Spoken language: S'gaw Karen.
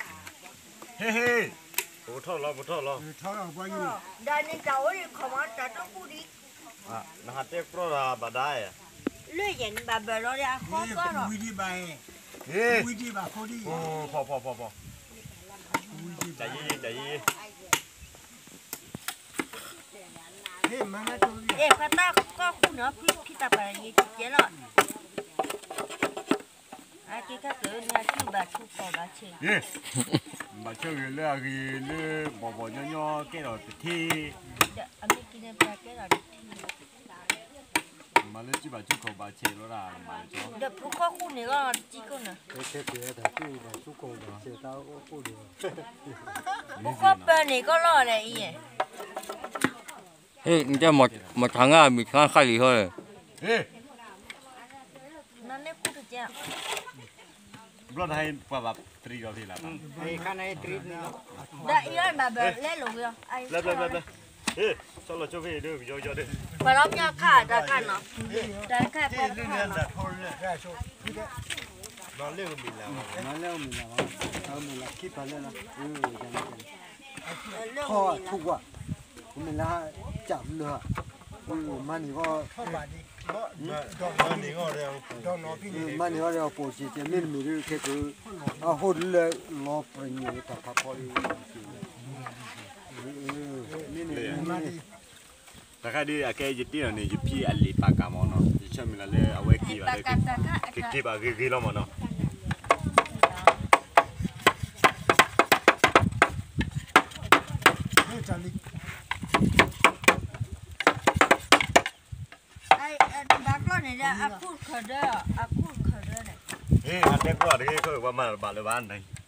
ဟ့ၣ်ဟ့ၣ်, ပကထီၣ်လီၤ ပကထီၣ်လီၤ, နဟးတဲကြီတၢ်ဘၣ်ဒါ, လၢယဲန့ၣ်ဘၣ်ဘၢလီၤဒီးအဃီကီၢ်လီၤ, ဟ့ၣ်, ဖီဖီဖီဖီ, တၢ်ယံၤယံၤ တၢ်ယံၤယံၤ ဟ့ၣ် မၤနၢ်တိၢ်, ဟ့ၣ် ဖါတၢ်ကီၢ်ဃူန့ၣ် ဖုခံတၢ်ပှၤယံၤတကဲလီၤ, အက့ၤခါကျၢၤန့ၣ် အစုဘၣ်ဆူကီၢ်ဘၣ်ဆဲး, ဘၣ်ဆၢဂ့ၤလၢအဂ့ၤလၢ ဘီၣ်ဘီၣ်ညီညီကဲထီၣ်တထ့, အမ့ၢ်က့ၤန့ၣ်ပှၤကဲထီၣ်တထ့, မၤလၢစုဘၣ်ဆူကီၢ်ဘၣ်ဆဲးလီၤဒၣ်, ဒီးဖုကီၢ်ဃူန့ၣ်ဂီၢ်တကံၢ်ကိၢ်န့ၣ်, ဖုကီၢ်ပၢၤန့ၣ်ကီၢ်လီၤလဲၣ်အံၤ, ဟ့ၣ် မ့ၢ်ဆါငါမ့ၢ်ဆါခါလံဟီ, ဘျီတဟါပှၤဘၣ်တရံးဒီးဖဲလၢ်, ဒီးအံၤလီၤဘၣ်ဘၢလဲလိာ်ဝဲ, ဆီလီၤဆိဖဲဒၣ်ကယီကယီဒၣ်, ပှၤလီၤမၠီခါတၢ်ခါနီၤ, တၢ်ခါပှၤတခါနီၤ, မၤလၢအမံၤလၢ်, မၤလၢခံဖးလၢ်လီၤ, ထီၣ်ထူၣ်ကွၢ်, မ့ၢ်လၢကၢ်လၢ, မၤန့ၢ်ဂီၢ်, မၤန့ၢ်ဂီၢ်ဒီးအပိာ်စ့ၢ်ကီး မ့တမ့ၢ်ဒ်ခဲကၢ, အဟိၣ်ဒ်လၢလီၤပြညိၣ်တၢ်ဖးဖီဒ်, မ့ၢ်န့ၣ်, တခါဒ်အကဲယတ့ၢ်လီၤန့ၣ် ယဖံအလံာ်ပာ်ကၤမ့ၢ်နီၤ, ယဆၢမုၢ်လၢ်လၢအဝဲက့ၤဘၣ်လၢ, ကက့ၤဘၣ်ဂ့ၤဂ့ၤလီၤမ့ၢ်နီၤ. ဘၣ်ကျီၢ်န့ၣ်ဒီး အခိၣ်ခၢၣ်ဒၢ, အခိၣ်ခၢၣ်ဒၢန့ၣ်, ဟ့ၣ် အတဲကျီၢ်တဂ့ၤ ခၢၣ်ဝဲမၤဘၣ်လၢၤဘၣ်န့ၣ်,